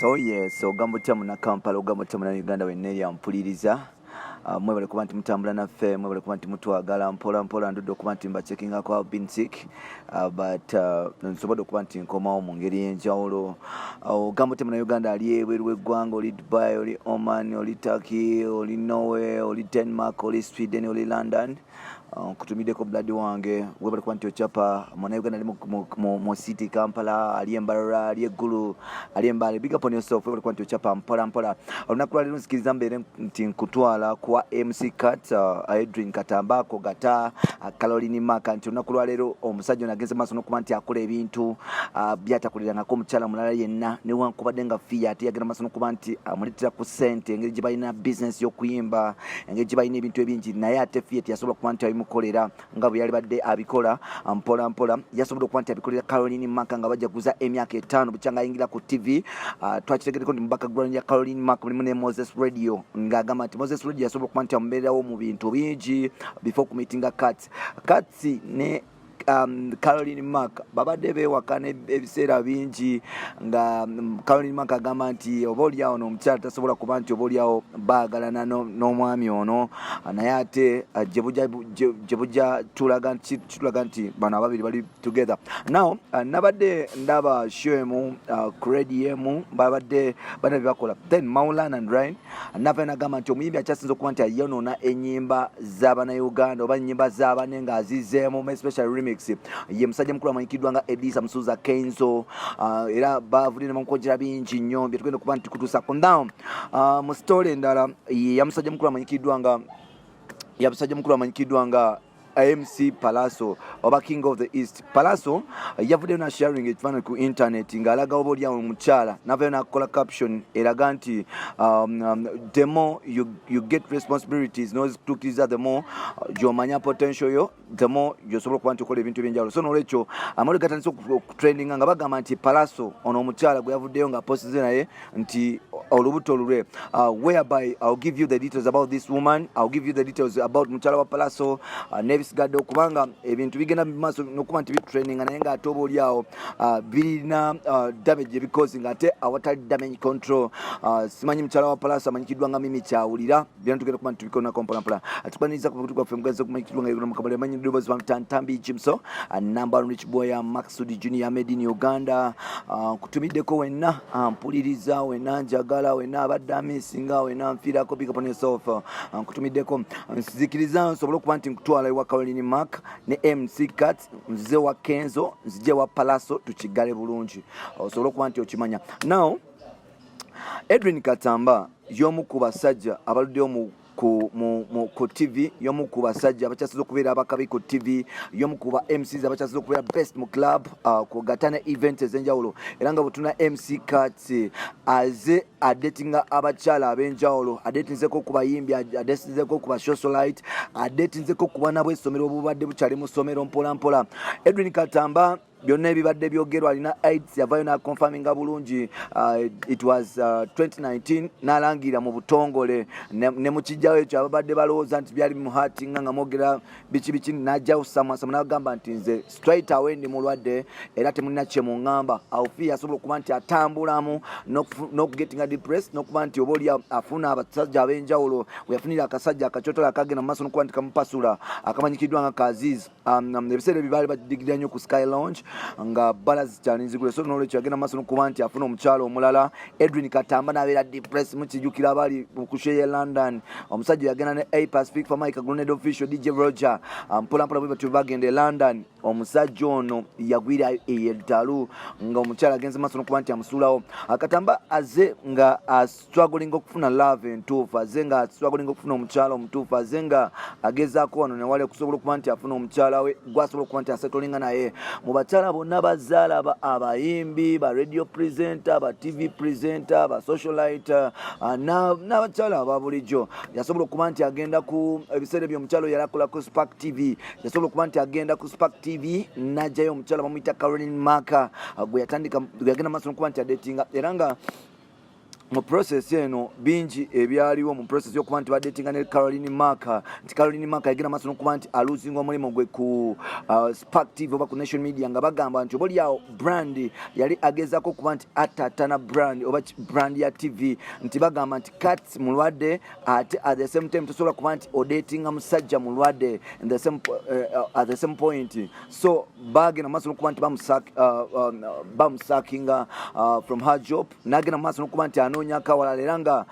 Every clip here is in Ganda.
Oh yes, ogamba otya muna Kampala, ogamba otya muna Uganda wenna eryampuliriza. Mwebale kuba nti mutambula naffe, mwebale kuba nti mutwagala mpola mpola. Ndudde okuba nti mbacheckingako. I've been sick, but nsobodde okuba nti nkomawo mu ngeri y'enjawulo. Ogamba otya muna Uganda ali ebweru w'eggwanga, oli Dubai, oli Oman, oli Turkey, oli Norway, oli Denmark, oli Sweden, oli London? Nkutumiddeko blood wange, webale kuba nti ochapa. Munauganda ali mu city Kampala, ali Embarara, ali Eggulu, ali Embale, big up on yourself, webale kuba nti ochapa mpola mpola. Olunaku lwaleero nzikiriza mbeere nti nkutwala kwa MC Kat, Edwin Katambako gata Caroline Maka, nti olunaku lwaleero omusajja ono agenze maaso n'okuba nti akola ebintu byatakolerangako omukyala mulala yenna, newankubadde nga fiya ate yagenda maaso n'okuba nti amuleetera ku ssente, engeri gye balina bizinesi y'okuyimba, engeri gye balina ebintu ebingi, naye ate fiya teyasobola kuba nti abimukolera nga bwe yalibadde abikola mpola mpola. Yasobodde okuba nti abikolera Caroline Mark nga bajaguza emyaka 5 bukyanga ayingira ku TV. Twakitegereko nti mu background ya Caroline Mark mulimu ne Moses Radio, ng'agamba nti Moses Radio yasobola okuba nti amubeererawo mu bintu bingi before kumeetinga Kats. Kats ne Caroline Mark babadde beewakana ebiseera bingi, nga Caroline Mark agamba nti oba oliawo n'omukyala tasobola kuba nti oba oliawo baagalana n'omwami ono, naye ate gye bujja kitulaga nti bano ababiri bali together now. Nabadde ndaba show emu ku radio emu, babadde bana byebakola, then Maulana and Ryan nava nagamba nti omuyimbi akyasinza okuba nti ayonoona ennyimba z'abannayuganda oba ennyimba z'abane ng'azizeemu, especially remix, ye musajja mukulu amanyikiddwa nga Edisa Musuuza Kenzo. Era bavudde ne bamukwogera bingi nnyo bye tugenda okuba nti kutuusako. Now mu story endala ya musajja mukulu amanyikiddwa nga MC Palaso oba King of the East Palaso, yavuddeyo na sharing ekifaananyi ku internet ng'alaga oba oliawo omukyala, navayo nakola caption eraga nti the more you get responsibilities nozituukiriza, the more gy'omanya potential yo, the more gyosobola okuba nti okola ebintu ebyenjawulo. So nolwekyo amawulire gatandise okutrendinga nga bagamba nti Palaso ono omukyala gwe yavuddeyo nga posize naye nti olubuto lulwe, whereby I'll give you the details about this woman, I'll give you the details about mukyala wa Palaso n'ebisigadde, okubanga ebintu bigenda mu maaso n'okuba nti bitrendinga, naye ng'ate oba oliawo birina damage ebikozi, ng'ate awatali damage control. Simanyi mukyala wa Palaso amanyikiddwa nga Mimi Kyawulira, byonna tugenda kuba nti tubikonako mpolampola. Tukwaniriza ku mukutu gwaffe mugenzi okumanyikiddwa nga Yuganda Mukabali, amanyi ddoboozi Ntambi Jimso, number one rich boy, Maxud Junior, made in Uganda. Nkutumiddeko wenna mpuliriza, wenna njagala, wenna abadde amisinga, wenna nfiirako, big up on yourself. Nkutumiddeko, nzikiriza nsobole okuba nti nkutwala ewa Caroline Mark ne MC Cat, nzize wa Kenzo, nzije wa Palaso, tukigale bulungi osobole okuba nti okimanya. Now Edwin Katamba y'omu ku basajja abaluddeyo mu ku, mu, mu, ku TV, y'omu ku basajja abakyasiza okubeera abakabi ku TV, y'omu ku ba MCs abakyasiza okubeera best mu club, ku gatana events ez'enjawulo. Era nga bwetuna MC Kats aze adetinga abakyala ab'enjawulo, adetinzeko ku bayimbi, adetinzeko ku basocialite, adetinzeko ku baana bw'essomero obubadde bukyali mu ssomero mpola mpola. Edwin Katamba byonna ebibadde byogerwa alina AIDS, yavayo naconfirminga bulungi. It was 2019 n'alangirira mu butongole ne mukijjawo ekyo ababadde balowooza nti byali muhatinga nga mwogera biki biki, najjawo samwasama n'agamba nti nze straight away ndi mulwadde era temulina kye muŋŋamba. Awo fi asobola okuba nti atambulamu n'okugetinga depressed n'okuba nti oba oli afuna abasajja ab'enjawulo, we yafunira akasajja akacyotola akagenda mu maaso n'okuba nti kamupasula, akamanyikiddwa nga Kaziz. Ebiseera ebyo baali badigirira nnyo ku Sky Lounge nga bbala zikyali nzigule. So nolwekyo yagenda maaso n'okuba nti afuna omukyalo omulala, Edwin Katamba n'abeera depressed. Mukijjukira abaali ku show ye London, omusajja yagenda ne A Pacific for Mike Grenade Official, DJ Roger, mpola mpola bwe batyo bagenda e London. Omusajja ono yagwira eddalu nga omukyala agenze maaso n'okuba nti amusuulawo. Katamba aze nga struggling okufuna love entuufu, aze nga struggling okufuna omukyala omutuufu, aze nga agezaako wano newali okusobola okuba nti afuna omukyala we gwasobola okuba nti asettlinga naye. Mu bakyala bonna bazaala abayimbi, ba radio presenter, ba TV presenter, ba socialite, n'abakyala aba bulijjo, yasobola okuba nti agenda ku ebiseera ebyo omukyala oyo yali akola ku Spark TV. Yasobola okuba nti agenda ku Spark TV n'ajjayo omukyala bamuyita Caroline Maka, gwe yatandika, gwe yagenda maaso n'okuba nti adetinga, era nga Mu process eno bingi ebyaliwo mu process yokuba nti badetinga ne Caroline Mark, nti Caroline Mark yagenda maaso nokuba nti aluzinga omulimu gwe ku Spark TV oba ku Nation Media, nga bagamba nti oba oliawo brand yali agezaako okuba nti atatana brand oba brand ya TV, nti bagamba nti Kats mulwadde, ate at the same time tosobola kuba nti odatinga musajja mulwadde in the same, at the same point. So bagenda maaso nokuba nti bamusakinga from her job, nagenda maaso nokuba nti anoonyako awalala, era nga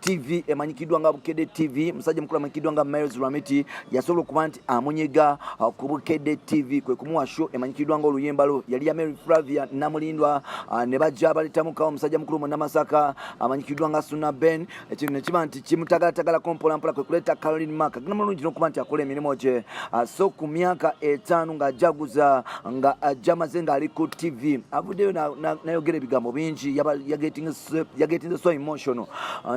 TV emanyikiddwa nga Bukedde TV, musajja mukulu amanyikiddwa nga Miles Ramiti yasobola okuba nti amunyega ku Bukedde TV, kwe kumuwa show emanyikiddwa nga Oluyimba Lwo, yali ya Mary Flavia Namulindwa, ne bajja baletamukawo omusajja mukulu Munnamasaka amanyikiddwa nga Suna Ben. Ekintu nekiba nti kimutagalaatagalako mpolampola, kwe kuleeta Caroline Mark, agenda mulungi n'okuba nti akola emirimu gye. So ku myaka 5 ng'ajaguza nga ajamaze ng'ali ku TV, avuddeyo nayogera ebigambo bingi, yagetinze so emotional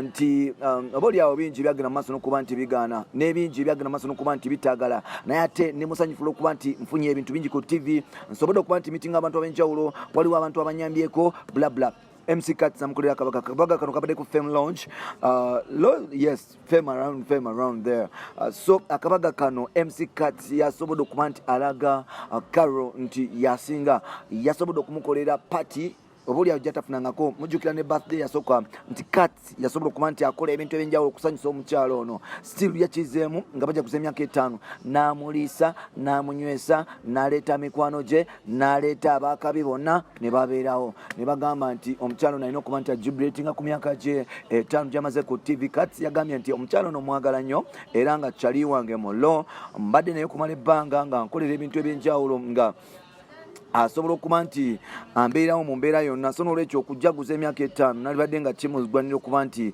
nti oba oliawo bingi byagenda mu maaso n'okuba nti bigaana, n'ebingi byagenda mu maaso n'okuba nti bitagala, naye ate ndi musanyufu olw'okuba nti nfunye ebintu bingi ku TV, nsobodde okuba nti mitinga abantu ab'enjawulo, waliwo abantu abanyambyeko, bla bla. MC Kats amukolera kabaga. Kabaga kano kabadde ku Fame Lounge, yes, Fame around, Fame around there. So akabaga kano MC Kats yasobodde okuba nti alaga Caro nti yasinga, yasobodde okumukolera party oba oli awo gyatafunangako. Mujjukira ne birthday yasooka nti Kats yasobola okuba nti akola ebintu ebyenjawulo okusanyusa omukyalo ono. Still yakizeemu nga bajaguza emyaka 5, n'amuliisa, n'amunywesa, n'aleeta mikwano gye, n'aleeta abakabi bonna ne babeerawo, ne bagamba nti omukyalo ono alina okuba nti ajubilatinga ku myaka gye 5 gyamaze ku TV. Kats yagambye nti omukyalo ono mwagala nnyo, era nga kyali wange mulo mbadde naye okumala ebbanga nga nkolera ebintu ebyenjawulo, nga asobola okuba nti ambeerawo mu mbeera yonna. So nolwekyo okujaguza emyaka 5 nalibadde nga kimugwanira okuba nti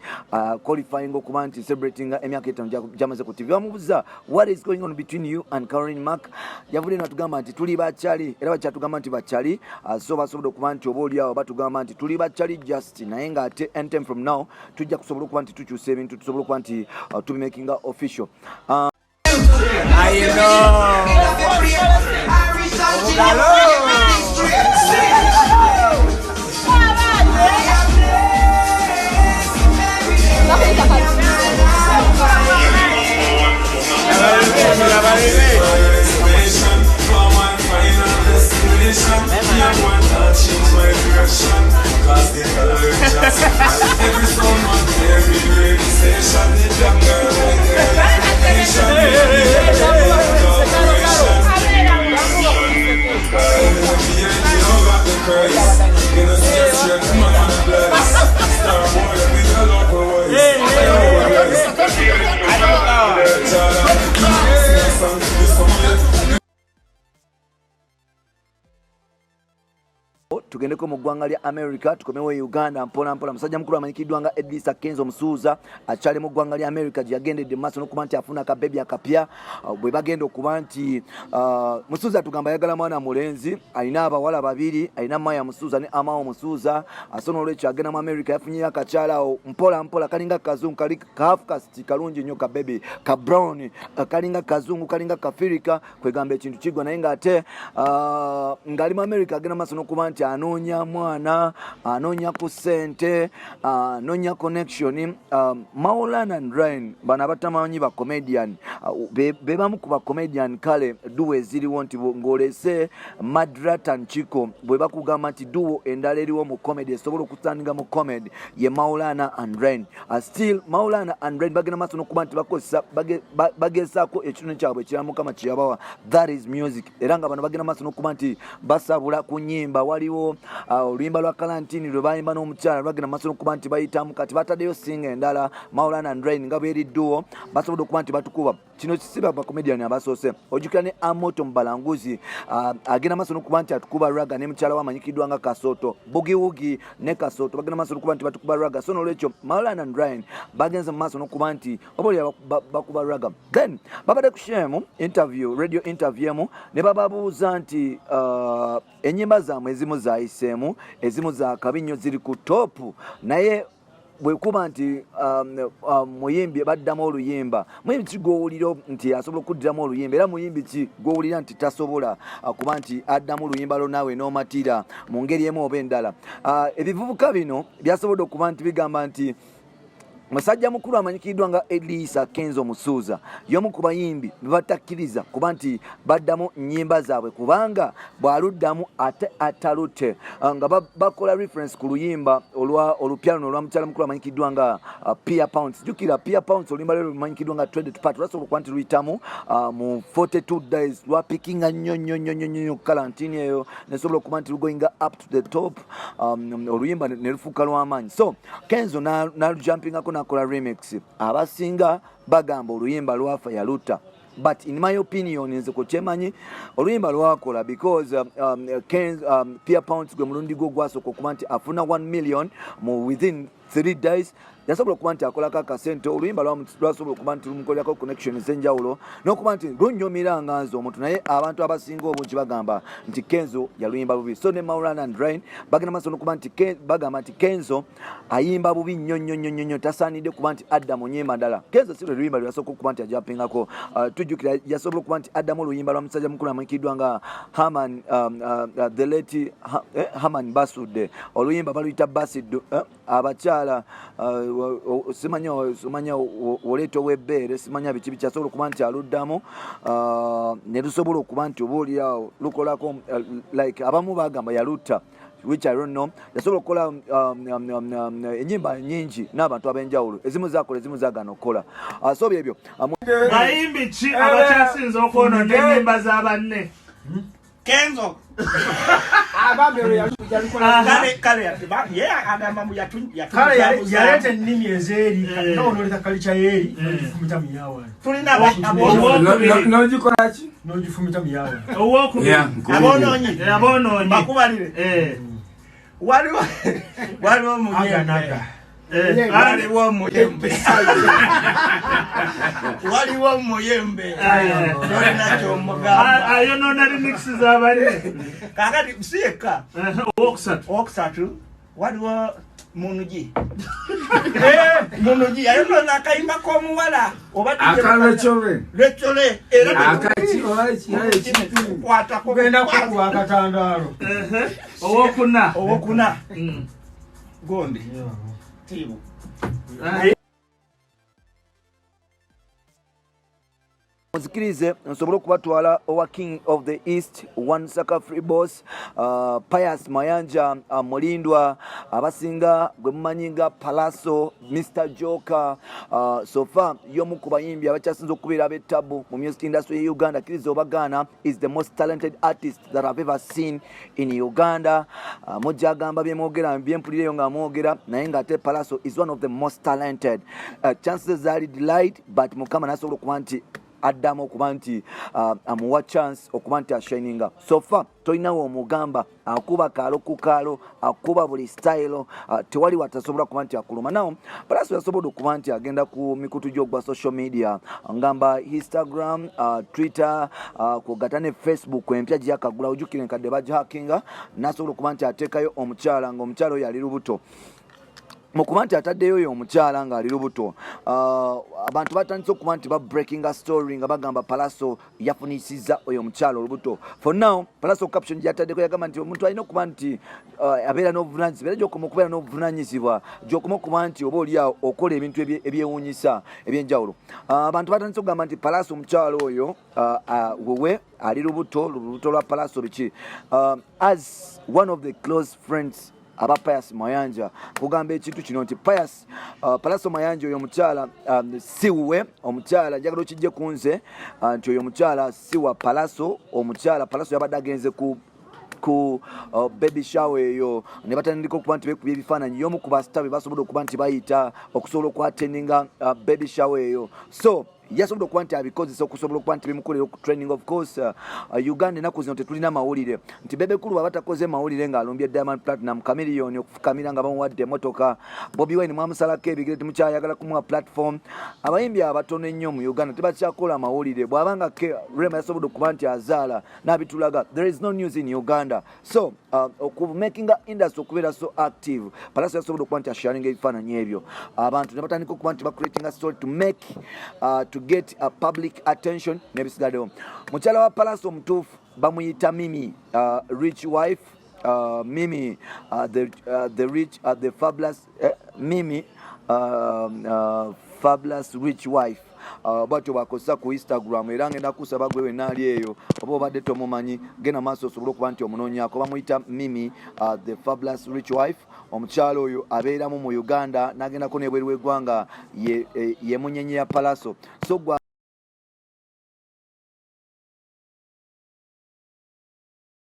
qualifying okuba nti celebrating emyaka 5 gyamaze ku TV. Bamubuuza, "What is going on between you and Caroline Mark?" Yavudde natugamba nti tuli bakyali, era bakyatugamba nti bakyali. So basobodde okuba nti oba oliawo batugamba nti tuli bakyali just, naye ng'ate anytime from now tujja kusobola okuba nti tukyusa ebintu, tusobola okuba nti tubimakinga official. I know. Hello. Tugendeko mu ggwanga lya America, tukomewo e Uganda mpola mpola. Musajja mukulu amanyikiddwa nga Edrisa Kenzo Musuuza akyali mu ggwanga lya America gye yagendedde mu maaso n'okuba nti afuna akabebi akapya. Bwe bagenda okuba nti Musuuza tugamba ayagala mwana mulenzi, alina abawala babiri, alina Maya Musuuza ne Amao Musuuza. So n'olwekyo agenda mu America, yafunyeyo akakyala awo mpola mpola, kalinga kazungu, kali kafukasiti kalungi nnyo, kabebi ka brown, kalinga kazungu, kalinga kafirika, kwegamba ekintu kigwa. Naye ng'ate ng'ali mu America agenda maaso n'okuba nti anoonya mwana, anoonya ku ssente, anoonya connection. Maulana and Ryan, bano abatamanyi ba comedian, be bamu ku ba comedian. Kale duo eziriwo nti ng'olese Madrat and Chiko, bwe bakugamba nti duo endala eriwo mu comedy esobola okutandika mu comedy ye Maulana and Ryan. Still Maulana and Ryan bagenda maaso n'okuba nti bakozesa bagezaako ekitundu kyabwe ekira Mukama kyeyabawa, that is music, era nga bano bagenda maaso n'okuba nti basabula ku nyimba. Waliwo oluyimba lwa Kalantini lwe bayimba n'omukyala, lwagenda maaso n'okuba nti bayitamu. Kati bataddeyo singa endala, Maulana and Ryan nga bweri duo, basobodde okuba nti batukuba. Kino kisiba bacomedian abasoose ojjukira ne Amoto Mubalanguzi, agenda maaso n'okuba nti atukuba ragga ne mukyala we amanyikiddwa nga Kasoto Bugiwugi, ne Kasoto bagenda maaso n'okuba nti batukuba ragga. So nolwekyo Maulana and Ryan bagenze mu maaso n'okuba nti oba oli bakuba ragga. Then babadde ku shemu interview, radio interview emu, ne bababuuza nti ennyimba zammwe ezimu zayiseemu, ezimu za kabi nnyo, ziri ku top, naye Bwekuba nti muyimbi baddamu oluyimba, muyimbi ki gwowulira nti asobola okuddiramu oluyimba, era muyimbi ki gwowulira nti tasobola kuba nti addamu oluyimba lwo naawe n'omatira mu ngeri emu oba endala? Ebivubuka bino byasobodde okuba nti bigamba nti musajja mukulu amanyikiddwa nga Edrisa Kenzo Musuuza y'omu ku bayimbi bebatakkiriza kuba nti baddamu nnyimba zaabwe, kubanga bw'aluddamu ate atalute, nga bakola reference ku luyimba olupya luno olwa mukyala mukulu amanyikiddwa nga Pia Pounds. Jjukira Pia Pounds oluyimba lwe lumanyikiddwa nga Twende Tuparty lwasobola okuba nti luyitamu mu 42 days, lwapikinga nnyo nnyo nnyo nnyo nnyo kalantini eyo, nesobola okuba nti lugoinga up to the top, oluyimba ne lufuuka lw'amaanyi. So Kenzo nalujumpingako nakola remix. Abasinga bagamba oluyimba lwafa, yaluta, but in my opinion, nze kukyemanyi oluyimba lwakola, because Pia Pounds gwe mulundi gwo gwasooka okuba nti afuna 1 million mu within 3 days. Yasobola okuba nti akolako akasente. Oluyimba lwasobola okuba nti lumukolerako connection ez'enjawulo n'okuba nti lunyumira nga nze omuntu, naye abantu abasinga obungi bagamba nti Kenzo yaluyimba bubi. So ne Maulana and Rain bagenda maaso n'okuba nti bagamba nti Kenzo ayimba bubi nnyo nnyo nnyo nnyo, tasaanidde kuba nti adda mu nnyimba ndala. Kenzo si lwe luyimba lwe yasooka okuba nti ajumpingako. Tujjukira yasobola okuba nti addamu oluyimba lwa musajja mukulu amanyikiddwa nga Haman, the late Haman Basudde. Oluyimba baluyita Basiddu, abakyala simanya simanya oleeta ow'ebbeere, simanya biki biki. Asobola okuba nti aluddamu ne lusobola okuba nti oba oliawo lukolako, like abamu bagamba yalutta, which I don't know. Yasobola okukola ennyimba nyingi n'abantu ab'enjawulo, ezimu zakola, ezimu zagaana okukola. So byebyo. Bayimbi ki abakyasinze okwonoona ennyimba za banne? Kenzo. Abambe yalikola. Kale ye agamba mbu Kale yaleeta ennimi ezeeri nawe noleta kalica yeeri nogifumita mu yawana. Tulina Owokubiri. Nogikolaki? Nogifumita mu yawana. Owokubiri. Abonoonyi. Abonoonyi. Bakubalire. Waliwo Aga omuyembe. naga. Waliwo omuyembe, waliwo omuyembe, tolina kyomugamba. Ayonoona remix za banne. Kakati si yekka. Owokusatu. Owokusatu waliwo munugi, munugi ayonoona akayimba k'omuwala oba Akalwekyobe. Lwekyobe era. Akaki oba kwatako. Kugenda kukuba akatandaalo. Owokuna. Owokuna gondi tiibu. Muzikirize nsobole okubatwala owa King of the East, One Saka Free Boss, Pius Mayanja Mulindwa, abasinga gwe mumanyi nga Palaso, Mr Joker. So far y'omu ku bayimbi abakyasinze okubeera ab'ettabu mu music industry ye Uganda. Kkiriza obagaana, is the most talented artist that I've ever seen in Uganda. Mujja agamba byemwogera, byempulireyo nga mwogera, naye ng'ate Palaso is one of the most talented. Chances zaali delight, but Mukama nasobola okuba nti addamu okuba nti amuwa chance okuba nti ashininga. So far tolinawo omugamba, akuba kaalo ku kaalo, akuba buli style, tewali watasobola kuba nti akuluma. Now Palaso yasobodde okuba nti agenda ku mikutu gy'ogwa social media, ngamba Instagram, Twitter, kwogata ne Facebook empya gyeyakagula, ojjukire enkadde bagihackinga, nasobola okuba nti ateekayo omukyala, ng'omukyala oyo ali lubuto. Mu kuba nti ataddeyo oyo omukyala ng'ali lubuto, abantu batandise okuba nti ba breakinga story nga bagamba Palaso yafunisiza oyo omukyala olubuto. For now Palaso caption gyataddeko yagamba nti omuntu alina okuba nti abeera n'obuvunanyizibwa, era gyokoma okubeera n'obuvunanyizibwa gyokoma okuba nti oba oliawo okola ebintu ebyewuunyisa ebyenjawulo. Abantu batandise okugamba nti Palaso omukyala oyo wewe ali lubuto, lubuto lwa Palaso biki. As one of the close friends aba Pius Mayanja, kugamba ekintu kino nti Pius, Palaso Mayanja oyo omukyala si wuwe. Omukyala njagala okijje ku nze nti oyo omukyala si wa Palaso. Omukyala Palaso yabadde agenze ku baby shower eyo ne batandika okuba nti beekubya ebifaananyi. Y'omu ku basita be basobodde okuba nti bayita okusobola okuattendinga baby shower eyo. So Yasobodde okuba nti abikozesa okusobola okuba nti bimukolera training. Of course, Uganda ennaku zino tetulina mawulire nti Bebe Cool bwaba takoze mawulire ng'alumbye Diamond Platnumz, Chameleone okufukamira nga bamuwadde emotoka, Bobi Wine mwamusalako ebigere, temukyayagala kumuwa platform. Abayimbi abatono ennyo mu Uganda tebakyakola mawulire. Bw'abanga Rema yasobodde okuba nti azaala n'abitulaga, there is no news in Uganda. So okumakinga industry okubeera so active, Pallaso yasobodde okuba nti asharinga ebifaananyi ebyo, abantu ne batandika okuba nti bacreatinga story to make to get a public attention n'ebisigaddewo. Mukyala wa Pallaso omutuufu bamuyita Mimi, rich wife, Mimi, the rich, the fabulous, Mimi, fabulous rich wife. Bwatyo bwakozesa ku Instagram. Era ngenda kusaba gwe wenna ali eyo, oba obadde tomumanyi, genda maaso osobole okuba nti omunoonyako. Bamuyita Mimi, the fabulous rich wife. Omukyalo oyo abeeramu mu Uganda n'agendako n'ebweru w'eggwanga, ye munyenye ya Pallaso. So gwe